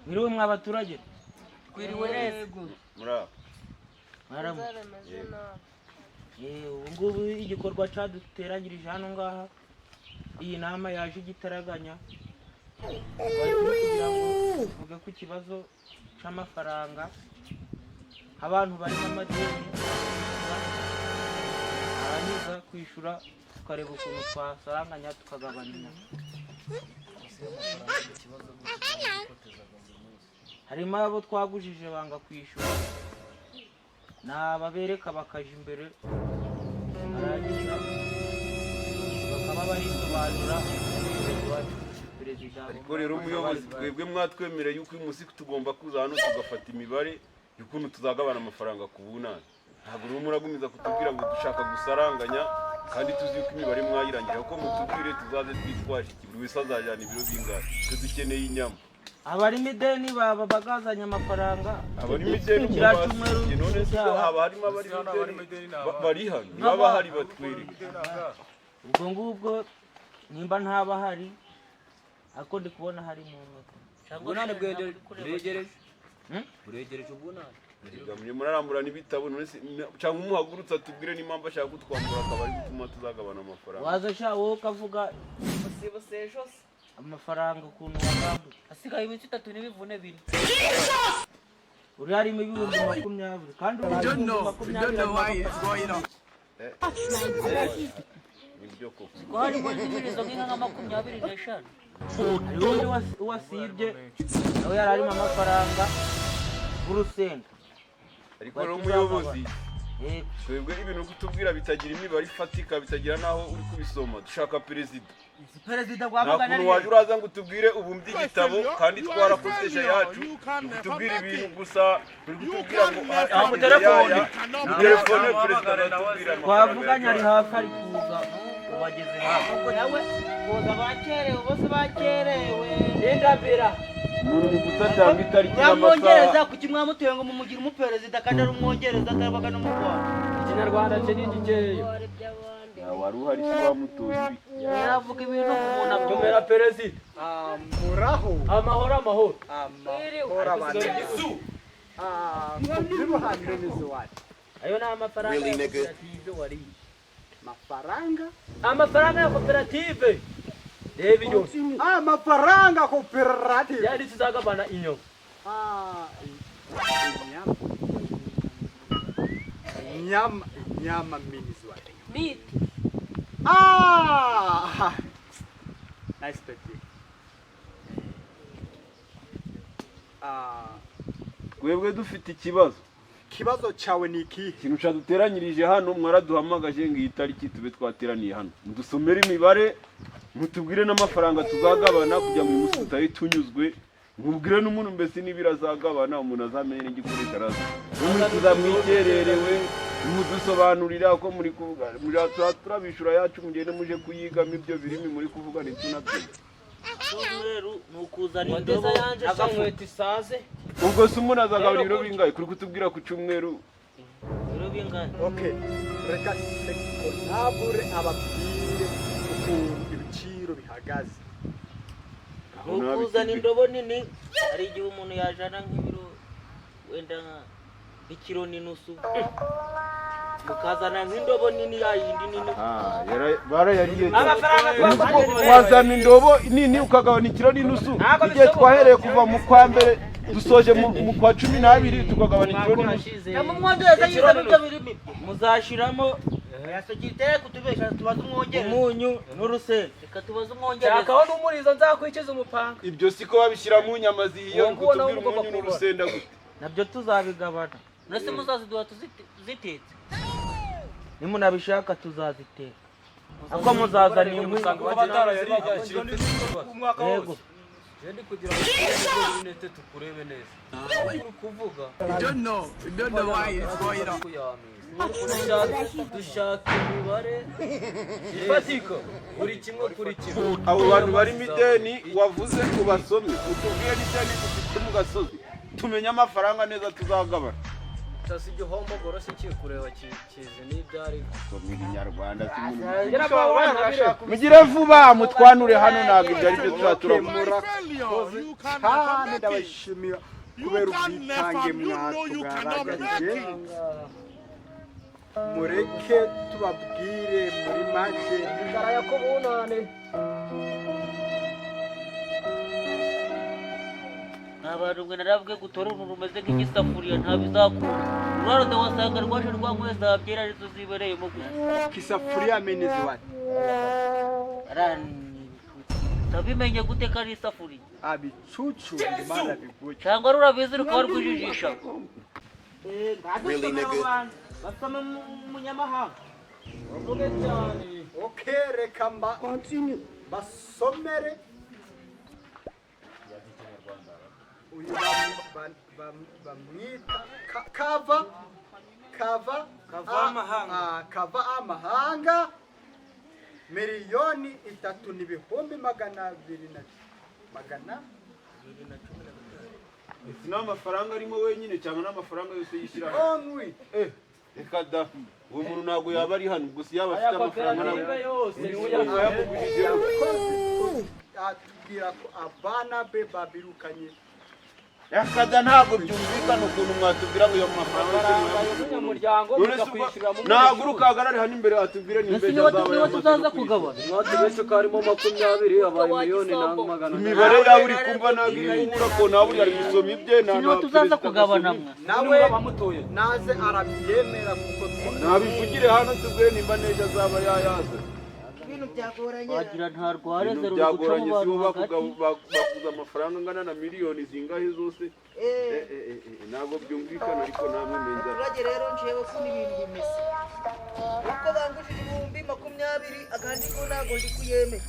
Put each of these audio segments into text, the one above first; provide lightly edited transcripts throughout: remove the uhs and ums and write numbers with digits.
Mwiriwe mwa baturage. Twiriwe neza. Muraho. Mwaramutse. Ubu ngubu igikorwa cyaduteranyirije hano ngaha, iyi nama yaje igitaraganya. Twari turi kugira ngo tuvuge ku kibazo c'amafaranga, abantu barimo amadeni, arangiza kwishura tukareba ukuntu twasaranganya tukagabanya. Harimo abo twagujije banga kwishyura, nababereka bakaja imbere, barangiza bakaba barisobanura. Umuyobozi wacu perezida. Ariko rero umuyobozi, twebwe mwatwemereye yuko uyu munsi tugomba kuza hano tugafata imibare y'ukuntu tuzagabana amafaranga ku bunani. Ntabwo rero muragumiza kutubwira ngo dushaka gusaranganya kandi tuzi yuko imibare mwayirangije. Kuko mutubwire tuzaze twitwaje iki? Buri wese azajyana ibiro bingahe? Twe dukeneye inyama. Abarimo ideni baba bagazanye amafaranga. Abarimo ideni Kiriya ubu cyumweru basiye. None se ko cyaha. haba harimo abarimo ideni bari hano? Niba bahari batwereke. Ubwo ngubwo nimba ntabahari, ariko ndi kubona hari mu ntoki. Ubunani buregereje. Hmm? Buregereje ubunani. Erega mwe murarambura n'ibitabo. None se cyangwa umuhagurutse atubwire n'impamvu ashaka kutwambura, akaba ari gutuma tuzagabana amafaranga. Waza sha wowe ukavuga. Usibuse ejo se. Amafaranga ukuntu wagambuye. Hasigaye iminsi 3 n'ibivune 4. Uri harimo 20,000 kandi uri 20,000 harimo. Nibyo koko. Ko harimo n'imirizo nk'inka nka 25. Hariho undi wasibye nawe yari arimo amafaranga w'urusenda. Ariko rero umuyobozi, Yego. twebwe ibintu uri kutubwira bitagira imibare ifatika, bitagira n'aho uri kubisoma. Dushaka perezida. Perezida Nta rwamugana. kuntu waje uraza ngo utubwire ubumbye igitabo kandi twarakosesha yacu. Utubwire ibintu gusa, uri kutubwira ngo Telefone. Telefone perezida aratubwira amafaranga. Twavuganye, ari hafi, ari kuza, ubageze hafi. Nawe kuza bakerewe, bose bakerewe. Ndabira. Umuntu ni gutatanga itariki Mwamwongereza n'amasaha. kuki mwamuteye ngo mumugire umuperezida kandi ari umwongereza atabaga no mu Rwanda? Ikinyarwanda cye ni gikeya. Nta wari uhari se wamutoye ibiki? Yaravuga ibintu umuntu abyumva. Tumera perezida. Muraho. Amahoro, amahoro. Amahoro abantu. Kubyibuha wacu. Ayo ni amafaranga ya koperative wariye. Mafaranga. Amafaranga ya koperative, reba iyo. Amafaranga koperative. Yari tuzagabana inyama. Inyama. Inyama, inyama means what? Meat. Nice baby. Twebwe dufite ikibazo. Kibazo cyawe ni ikihe? Ikintu cyaduteranyirije hano, mwaraduhamagaje ngo iyi tariki tube twateraniye hano, mudusomere imibare, mutubwire n'amafaranga tuzagabana, kugira ngo uyu munsi tutari tunyuzwe. Mubwire n'umuntu mbese niba azagabana, umuntu azamenye n'igikoresho araza muri tuzamwikererewe. Mudusobanurira uko muri kuvuga, turabishura yacu, mugende muje kuyigamo ibyo birimi muri kuvuga ntitunabyo. Cyumweru ni ukuzana Wadeza indobo yanje sha. n'agafuka. Inkweto isaze. Ubwo se umuntu azagabana ibiro bingahe kuri kutubwira ku cyumweru? Ibiro bingahe? Okay, reka sekonabure ababwire ukuntu ibiciro bihagaze. Ni ukuzana indobo nini. Hari igihe umuntu yajana nk'ibiro wenda nk'ikiro n'inusu, mukazana nk'indobo nini, ya yindi nini. Ah, barayariye. Amafaranga twakoze. Wazana indobo nini ukagabana ikiro n'inusu? Ntabwo Igihe bishoboka. twahereye kuva mu kwa mbere dusoje mu kwa 12 tukagabana ikiro n'inusu. Namumwongereza yizana ibyo birimi. Muzashiramo Ya sekirite kutubesha, tubaze umwongereza. umunyu n'urusenda. Reka tubaze umwongereza. Shakaho n'umurizo nzakwikiza umupanga. Ibyo siko babishyira mu nyama zihiye? Uwo nguwo nawe Kutubwira ugomba umunyu kubara. n'urusenda gute? Nabyo tuzabigabana. Uretse muzaziduha zitetse. Nimunabishaka tuzaziteka, ariko muzazana inkwi. Usanga Umwaka Yego. wose. Ndi kugira ngo turebe nete, tukurebe neza uri kuvuga. You don't know why it's going on. Dushaka imibare ifatika, buri kimwe kuri kimwe. Abo bantu barimo ideni wavuze ubasome, utubwire n'ideni dufite mu gasozi, tumenye amafaranga neza tuzagabana. Casi igihombogoro si kikureba kizi n'ibyo ari byo. Soma Ikinyarwanda si umuntu. Mugire vuba mutwanure hano, ntabwo ibyo ari byo tuzaturavuga. Murakoze cyane, ndabashimira kubera ubwitange mwatugaragarije. Mureke tubabwire muri make. Inzara ya kubunane. Nta bantu mwe narabwe gutora uruntu rumeze nk'igisafuriya, ntabizakunda. Urarode wasanga rwaje rwanyweye za byera arizo zibereyemo gusa. Kisafuria means what? Utabimenye gute ko ari isafuriya? Abicucu imana biguye. Cyangwa rurabizi rukaba rwijijisha. Really, nigga? Basome mu munyamahanga. Uvuge cyane. Okay, reka mba basomere uyu bamwita kava kava. Kava amahanga. Kava amahanga 3,200,000 na magana. Ese ni amafaranga arimo wenyine cyangwa n'amafaranga yose yishyira? Only. Reka da, uwo muntu ntabwo yaba ari hano gusa, yaba afite Aya amafaranga koperative ntabwo yose niwe yakugujije. Yakoze atubwira ko abana be babirukanye. Reka da, ntabwo byumvikana ukuntu mwatubwira ngo ayo mafaranga yose Amafaranga niwe. y'umunyamuryango None se mukakwishyura mu nahaguruka ahagarare hano imbere atubwire nimba Ese ejo niba azaba niba yamaze tuzaza no kwishyura. kugabana. Mwatubeshe ko harimo 20 abaye miliyoni na magana. Imibare yawe uri kumva ntabwo iri guhura, ko nawe uri ari gusoma ibye na Niba na tuzaza perezida kugabana agasoma mwe. Nawe bamutoye. naze arabyemera kuko ibye. Nabivugire hano tubwire nimba n'ejo azaba yayaza. Ibintu byagoranye. Wagira ntarware Ibintu zero guca mu byagoranye, si bantu bo hagati. bakuza amafaranga angana na miliyoni zingahe zose? Ntabwo byumvikana, ariko namwe menza. Abaturage rero, njewe kuno ibintu bimeze uko bangujije 20,000, akandi ko ntabwo ndi kuyemera.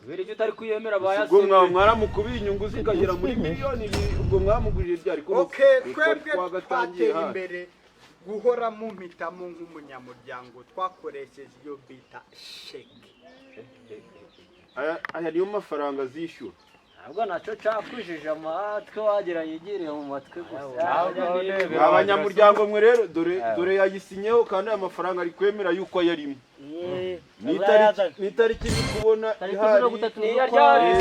Kubera icyo utari kuyemera Ubwo bayasomye. mwaramukubiye inyungu zikagera muri miliyoni 2, ubwo mwamugurije ryari ko Okay, twari twebwe twagatangiye twateye hafi. imbere guhora mu mpitamo nk'umunyamuryango, twakoresheje iyo bita sheke. Aya niyo mafaranga azishyura. Ntabwo nacyo cakwijije amatwi, wagira yigiriye mu matwi gusa. Abanyamuryango mwe rero, dore dore yayisinyeho, kandi aya mafaranga ari kwemera yuko ayarimo. Ni itariki ndi kubona Tariki ihari. 30 Niyo z'ukwa ryari?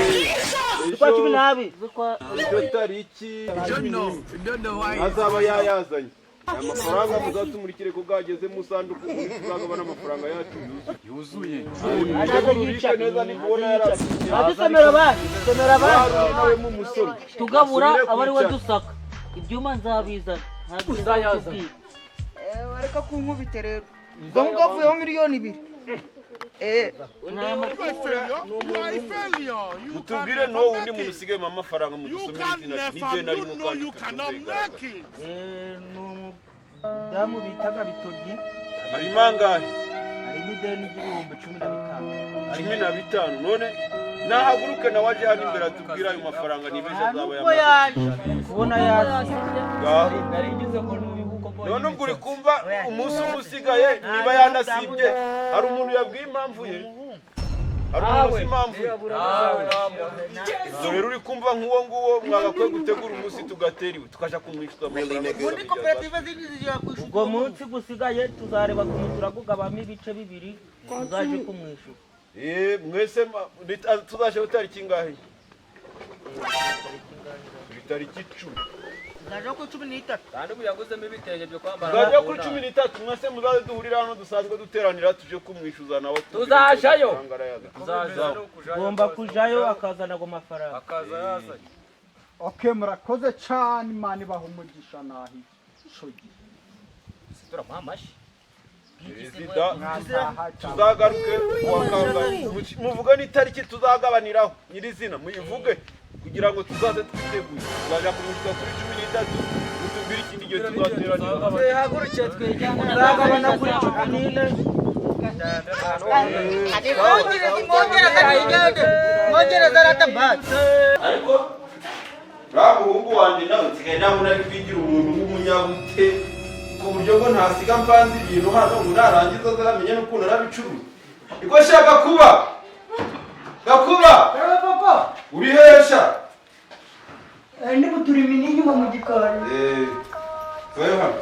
z'ukwa cumi Ejo n'abiri z'ukwa ejo tariki 14 azaba yayazanye aya mafaranga. Muzatumurikire ko bwageze mu sanduku, ubundi tuzagabana amafaranga yacu yuzuye. Azaza Mubike yica. neza, ndi kubona yarasinye. Adusomera abandi, somera abandi. Waruri nawe mumusome. Tugabura Asubire aba ari we kwicara. dusaka. Ibyuma nzabizana, ntabwo Uzayaza. nzakubwira. Bareka kunkubite rero, ubwo ngubwo avuyeho 2,000,000. Nta makuru. Mutubwire n'uwo wundi muntu usigayemo amafaranga, mudusomere izina n'ideni arimo kandi tukagaragara. Ni umudamu bitaga Bitoryi. Harimo angahe? Harimo ideni ry'ibihumbi 15. 15. None nahaguruke nawe aje hano imbere atubwire ayo mafaranga niba ejo azaba Nuko yamaze. yaje kubona yaje. Ngaho. Nari ngize ngo nubibuko ko. None ubwo uri kumva umunsi umwe usigaye, niba yanasibye, hari umuntu yabwiye impamvu ye? Hari umuntu uzi impamvu ye? Ibyo rero uri kumva nk'uwo nguwo mwagakwiye gutegura umunsi tugatera iwe tukaja kumwishyuza amafaranga. Ubundi koperative zindi zishobora kwishyura. Ubwo munsi gusigaye tuzareba ukuntu turagugabamo ibice bibiri, tuzaje kumwishyura. Mwese tuzaje tariki ingahe? Turi tariki 10. Zaje ku 13. Kandi ubu yaguzemo ibitenge byo kwambara. Tuzajya kuri 13, mwese muzaze duhurira hano dusanzwe duteranira, tuje kumwishyuza nawe tubwire Tuzajayo. ko amafaranga arayaga. Tuzajayo. Ugomba kujayo akazana ago mafaranga. Akaza yazanye. Okay, murakoze cyane, Imana ibaha umugisha nahi ico gihe. Turamuha amashyi. Perezida, Mwazaha cyane. tuzagaruke kuwa kangahe? Muvuge n'itariki tuzagabaniraho nyirizina, muyivuge kugira ngo tuzaze twiteguye. Tuzajya kumwishyuza kuri 13, mutubwire ikindi gihe tuzateranira. Twihagurukiye twijyane. Tuzagabana kuri 14. Mwongereza ntigende, mwongereza aratabati. Ariko uriya muhungu wanjye nawe nsigaye nabona ari kwigira umuntu w'umunyabute, ku buryo ngo ntasiga mvanze ibintu hano ngo narangiza azamenye n'ukuntu arabicuruza. Niko shaka kuba Gakuba. Papa. Uri hesha? Ndi guturima inyuma mu gikari. Vayo hano.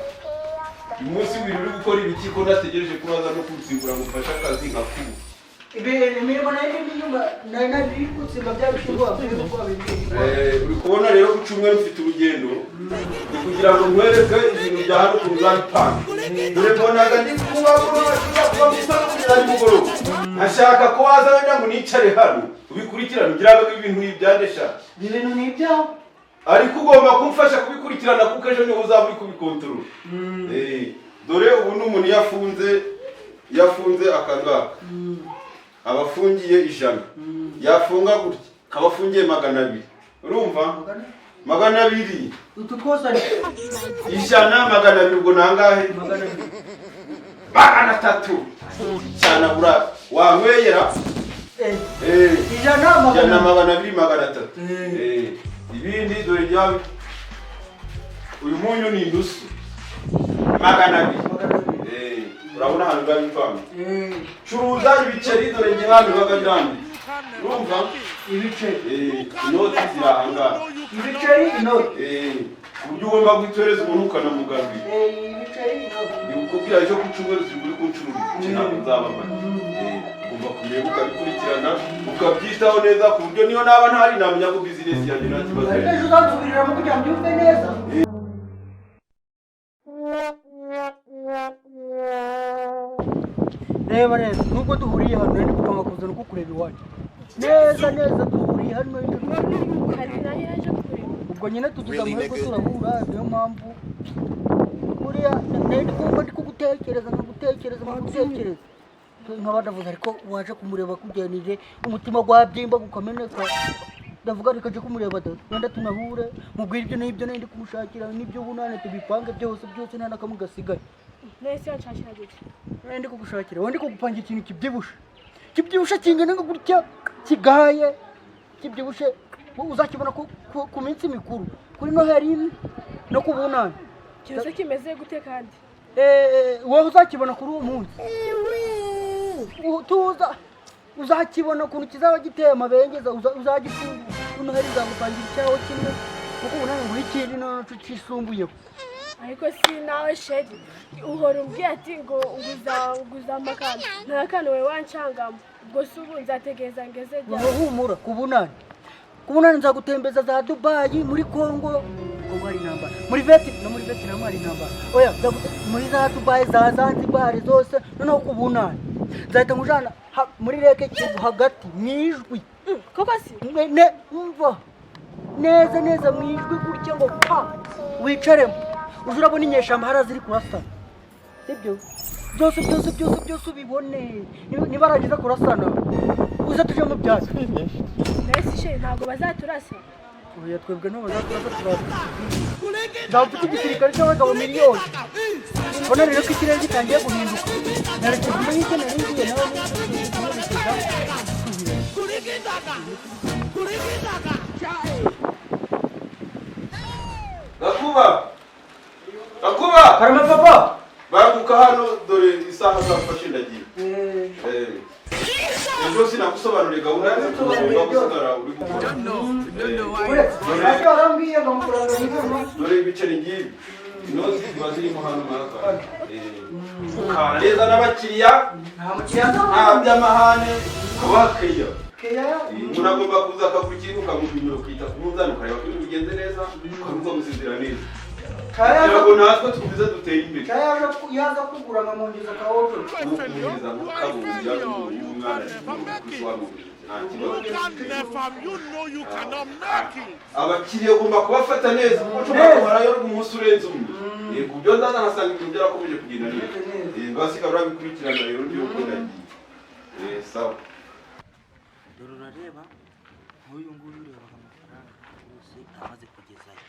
Uyu munsi wiri uri gukora ibiki ko nategereje ko uraza no kunsimbura ngo mfashe akazi nkakubu? Imirimo nayo iri inyuma, nari nari gutsimba bya bishyimbo wabwiye uko wabimbwiye. Uri kubona rero ku cyumweru mfite urugendo, ni kugira ngo nkwereke ibintu bya hano ukuntu uzabipanga. Dore mbonaga ndi kuba kuba kugeza nimugoroba, nkashaka ko waza wenda ngo nicare hano ubikurikirane, ugira ngo ibintu ibyandesha. Ibi bintu ni ibyawe. Ariko ugomba kumfasha kubikurikirana, kuko ejo niho uzaba uri kubikontorora. Dore ubu ni umuntu yafunze akangaka aba afungiye 100, yafunga gutya akaba afungiye 200. Urumva, 200. Utu twose ari 100, 200, ubwo ni angahe? 200. 300 cyane abura wanyweyera. 100. 100. 200. 200, 300. Ibindi dore rya uyu munyu ni inusu, 200. 200. Urabona ahantu biba bivanze. Curuza ibiceri, dore njye hano biba birambitse, urumva? Ibiceri. Inoti ziri ahangaha. Ibiceri, inoti. Ku buryo ugomba guhita umuntu ukanamugarurira. Ibiceri, inoti. Ni ukubwira ejo ku cyumweru turi kuri kuncururiza icyo, ntabwo nzaba mpari. Ugomba kubireba, ukabikurikirana, ukabyitaho neza, ku buryo niyo naba ntahari namenya ko bizinesi yanjye nta kibazo. Ariko ejo uzansubiriramo kugira ngo mbyumve neza. Reba neza, nubwo duhuriye hano ndi gupanga kuzana uko kureba iwacu neza neza, duhuriye hano. Hari nayo yaje kureba. Ubwo nyine tugize amahirwe turahura, niyo mpamvu buriya nari ndi kumva ndi kugutekereza, nkagutekereza, nkagutekereza, nkaba ndavuze ariko waje kumureba kugenije umutima gwabyimba gukameneka. Ndavuga reka nje kumureba da, wenda tunahure, mubwire ibyo n'ibyo nari ndi kumushakira n'ibyo bunane, tubipange byose byose, nta nakamwe gasigaye. Nahise yanshakira gutya. Nari ndi kugushakira, wenda ndi kugupangira ikintu kibyibushe, kibyibushe kingana nka gutya, kigaye, kibyibushe, uzakibona ku minsi mikuru, kuri Noheli no ku bunani. Cyose kimeze gute kandi? Wowe uzakibona kuri uwo munsi. Tuza uzakibona ukuntu kizaba giteye amabengeza, uzagifungura. Noheli nzagupangira icyawe kimwe, kuko ubunani nguha ikindi noneho cisumbuyeho. Ariko si nawe chéri, uhora umbwiye ati ngo nguzampa akantu, nta kantu wowe wancangamo. Ubwo si ubu nzategereza ngeze ryari? Wowe humura, ku bunani nzagutembeza za Dubayi, muri Kongo, Kongo hari intambara, muri no muri Vietnam hari intambara. Oya, muri za Dubayi, za Zanzibar zose. Noneho ku bunani nzahita nkujana muri Lake Kivu hagati mu ijwi. Koko si? Umva neza neza, mu ijwi gutya ngo pa, wicaremo, uze urabona inyeshyamba hariya ziri kurasana, sibyo? Byose byose byose byose ubibone. Nibarangiza kurasana uze tuje mu byatsi. Nahise chéri, ntabwo bazaturasa? Oya, twebwe ntabwo bazaturasa, turaza nzaba mfite igisirikare cy'abagabo miliyoni. Mbona rero ko ikirere gitangiye guhinduka, nerekeza muri icyo nari ngiye nawe nerekeza. Gakuba, Gakuba! Karame papa. Banguka hano, dore isaha zafashe, ndagiye. Ejo sinagusobanuriye gahunda yawe ugomba gusigara uri gukora. Uretse ntacyo warambwiye ngo amafaranga yizana. Dore ibiceri ngibi, inoti ziba zirimo hano mwaka ukana neza n'abakiriya. Nta mukiriya. Nta by'amahane, ukabaha keya. Keya. Umuntu agomba kuza akagura ikintu, ukamupimira, ukita ku munzani, ukareba ko ibintu bigenze neza, ukamuha gusezera neza kugira ngo natwe tukomeze dutere imbere. Kaya yaza kugura nkamwongeza ka option. Umuhereza mukabumbya umwana nta kibazo. Abakiriya ugomba kubafata neza, kuko ushobora kumarayo umunsi urenze umwe. Yego, ibyo ndaza nkasanga ibintu byarakomeje kugenda neza. Ngasigara urabikurikirana rero, ngiye uko ndagiye. Sawa. Dore urareba nk'uyu nguyu, ureba amafaranga yose amaze kugezayo.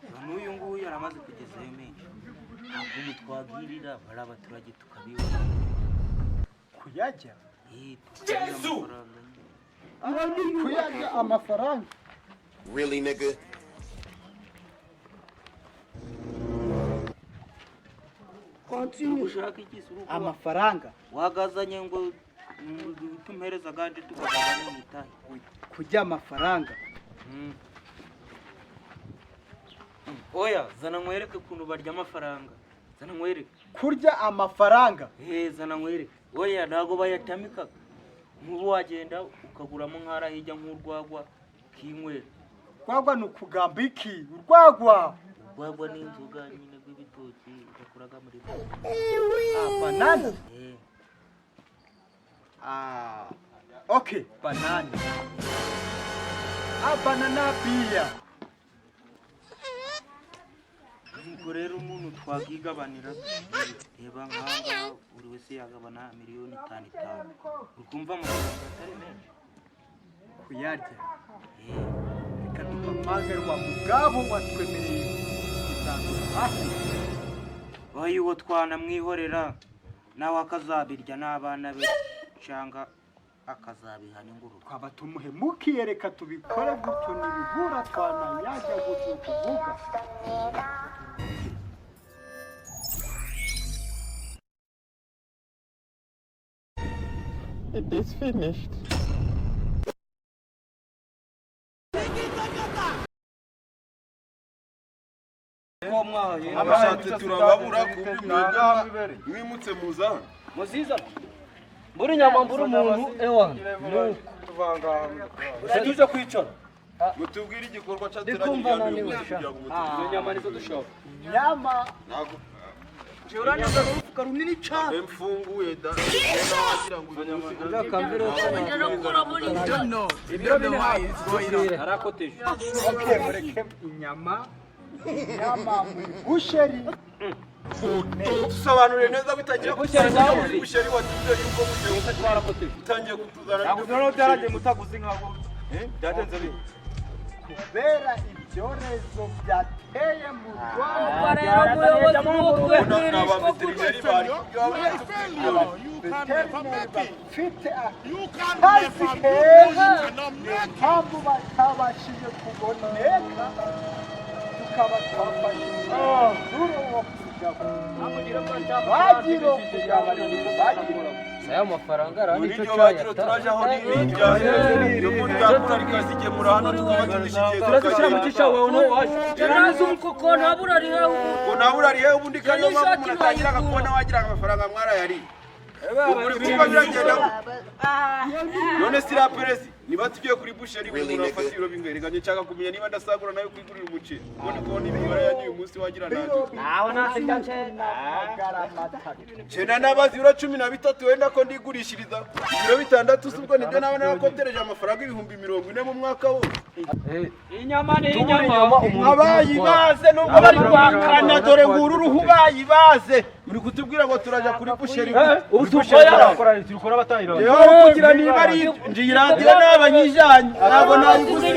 Reba n'uyu nguyu yaramaze kugezayo menshi. Ntabwo twabwirira bari abaturage tukabibona. Kuyajya? Tukabira amafaranga nyine. Kuyajya amafaranga? Really, nigga? Uri gushaka iki se? Uri kuba- Amafaranga. Wagazanye ngo tumpereza agandi tukagabana mu itahi. Kujya amafaranga. Oya, zana nkwereke ukuntu barya amafaranga. Zana nkwereke. Kurya amafaranga. Zana nkwereke. Oya, ntabwo bayatamikaga. Nk'ubu wagenda ukaguramo nk'ara hirya nk'urwagwa ukinywera. Urwagwa ni ukugamba iki? Urwagwa. Urwagwa ni inzoga nyine rw'ibitoki bakuraga muri Ah, banana. Ah, okay, banana. Ah, banana beer. Ubwo rero umuntu twakigabanira, reba nk'aha buri wese yagabana miliyoni 5 5, uri kumva amafaranga atari menshi? Kuyarya. Reka duhamagare wa mugabo watwemereye kuzaduha. Oya, uwo twanamwihorera nawe akazabirya n'abana be cyangwa akazabiha n'ingurube. Twaba tumuhemukiye, reka tubikore gutyo, nibibura twanayajya gutyo kuvuga. It is finished. Abashatse turababura kumbi mwebwe mwimutse muza hano. Muziza mbura inyama, mbura umuntu, ewa nuko tuje kwicara. Mutubwire igikorwa Ndikumva cyateranyije hano uyu naniwe, munsi sha. kugira ngo mutubwire. Izo nyama nizo dushaka. Nyama. Ntabwo uraneza urufuka runini cyane. mbe mfunguye da kugira ngo uyu munsi Ibiro 4 harakoteje. Okay, mureke inyama. Inyama muri busheri. Dusobanurire neza bitangira Busheri zabuze. Busheri watubwiye yuko mugiye Twarakoteje. utangiye kutuzana. Ntabwo noneho byaragiye mutaguze nkaho byagenze bite? Kubera ibyorezo byateye mu Rwanda. Ni abaveterineri bari Veterineri bafite akazi keza, niyo mpamvu batabashije kuboneka, tukaba twafashe umwanzuro wo kujya bagiro bagiro. Aya mafaranga arani Muri icyo iryo bagiro cyayata. turaje aho n'irya iyo muryango rikazigemura hano tukaba tuzishyigiye. Turazishyira mu kisha wawe no waje. Yarazi umukoko ntabura ari hehe ubu. Ngo nawe urarihe ubundi, kandi niyo mpamvu Ishati umuntu atangira akakubona wagira ngo amafaranga mwarayariye. Ubu uri kumva biragenda none siriya perezi niba tugiye kuri busheri, buri muntu afata ibiro bingana. Reka nshaka kumenya niba ndasagura nayo kwigurira umuceri, kuko ndi kubona imibare yanyu uyu munsi wagira ntacyo. 300. Cyenda n'abazi ibiro 13, wenda ko ndigurishiriza ibiro 6, si ubwo nibyo naba narakotereje amafaranga 40,000 mu mwaka wose. Inyama ni inyama. Abayibaze nubwo bari kwakana, dore nguru uruhu bayibaze, muri kutubwira ngo turaja kuri busheri. Ubu tukora Turikora abatahira. Yewe, kugira niba ari ngiyi radiyo n'abanyijanye ntabwo nayiguze.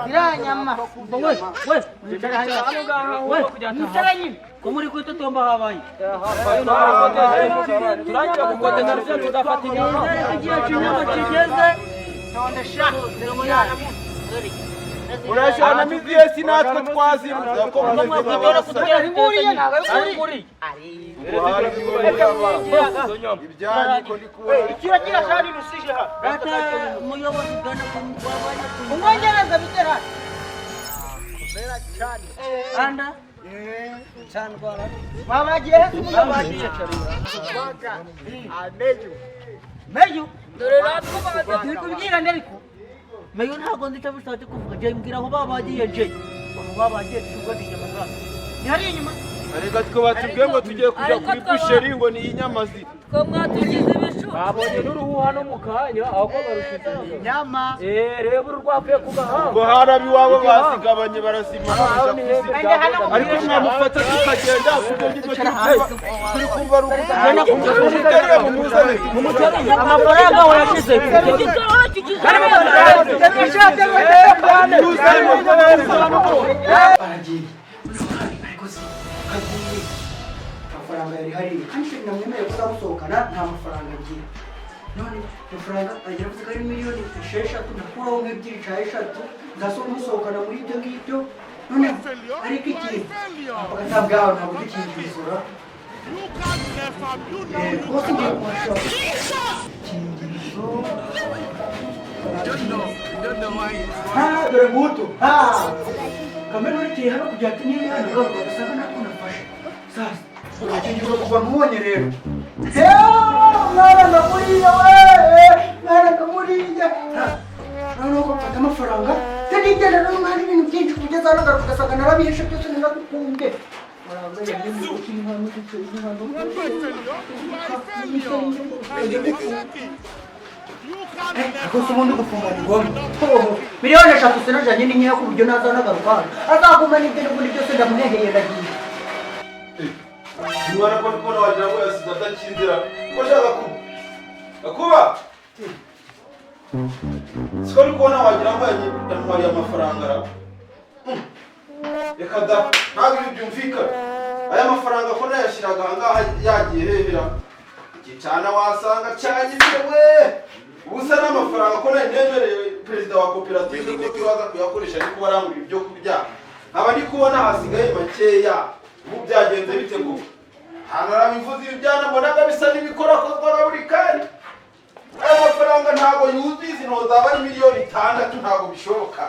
Iriya nyama we we we mutara nyine ko muri kwitotomba habaye. Turangira gukoteza rero tugafata inyama. Igihe cy'inyama kigeze. Urajana miziyesi natwe twazibuze ko mumeze nk'abasare. Ibyanyu ko ndi kubona. Data muyobozi gana wabanya umwongereza bitera Kubera cyane. anda chandwara babagiye babagiye. Kubaga amenyo. Meyo. Dore natwe baza. Turi kubwira ariko meyo ntabwo nzi icyo bishatse kuvuga. Jay, mbwira aho babagiye. Jay, aho babagiye tugwa inyama zacu ni hariya inyuma. Reka twe batubwiye ngo tugiye kujya Ariko kuri twaba- busheri ngo ni inyamazi. Two mwatugize ibicu. Babonye n'uruhu hano mu kanya aho ko barushize. Inyama. Eh, reba uru rwavuye ku gahanga. Ngo harabi iwabo bazigabanye barazimara baja kuzirya, ariko mwamufata tukagenda kubyo ngibyo turi kumva ari ukumuterure mumuzane. Amafaranga wayashize. Muzane. Baragiye ariko se kagiye amafaranga yari hariya kandi se namwemereye kuzamusohokana nta mafaranga agira. None amafaranga agira avuze ko ari miliyoni 6, ndakuraho nk'ebyiri cya eshatu nzasohoka musohokana muri ibyo ngibyo. None ariko ikintu ntabwo ntabwo ntabwo dukinjizura. Rwose ngiye kuhashaka ikingirizo. Ah, dore ngutu. Ah, kamere urekeye hano kugira ati niba hano garuka usanga natwo nafashe. Sasa agakingirizo kuva mubonye rero. Mwana ndamuriye we, mwana ndamuriye. Noneho ko mfata amafaranga ndigenda n'umwana ibintu byinshi kugeza hano garuka ugasanga narabihishe byose naragukunde. Rwose ubundi gufunga ni ngombwa. 3 miliyoni sinajyanye ni nkeya ku buryo naza nagaruka hano azaguma n'ibyo n'ubundi byose ndamuheheye ndagiye. Umwana ko ndikubona wagira ngo yasize adakinzira ko ashaka kuba akuba siko ndi kubona wagira ngo yantwariye amafaranga ra. Reka da, ntabwo ibi byumvikana. Aya mafaranga ko nayashyiraga ahangaha yagiye hehera? Igicana wasanga cyanyibye we. Ubusa n'amafaranga ko nari nemereye perezida wa koperative ko turaza kuyakoresha ariko barangura ibyo kurya, nkaba ndi kubona hasigaye makeya. Ubu byagenze bite? Ngo hano arabivuze. Ibi byanabonaga bisa n'ibikorakozwa na buri kanya. Aya mafaranga ntabwo yuzuye. Izi nto zaba ari 6 miliyoni, ntabwo bishoboka.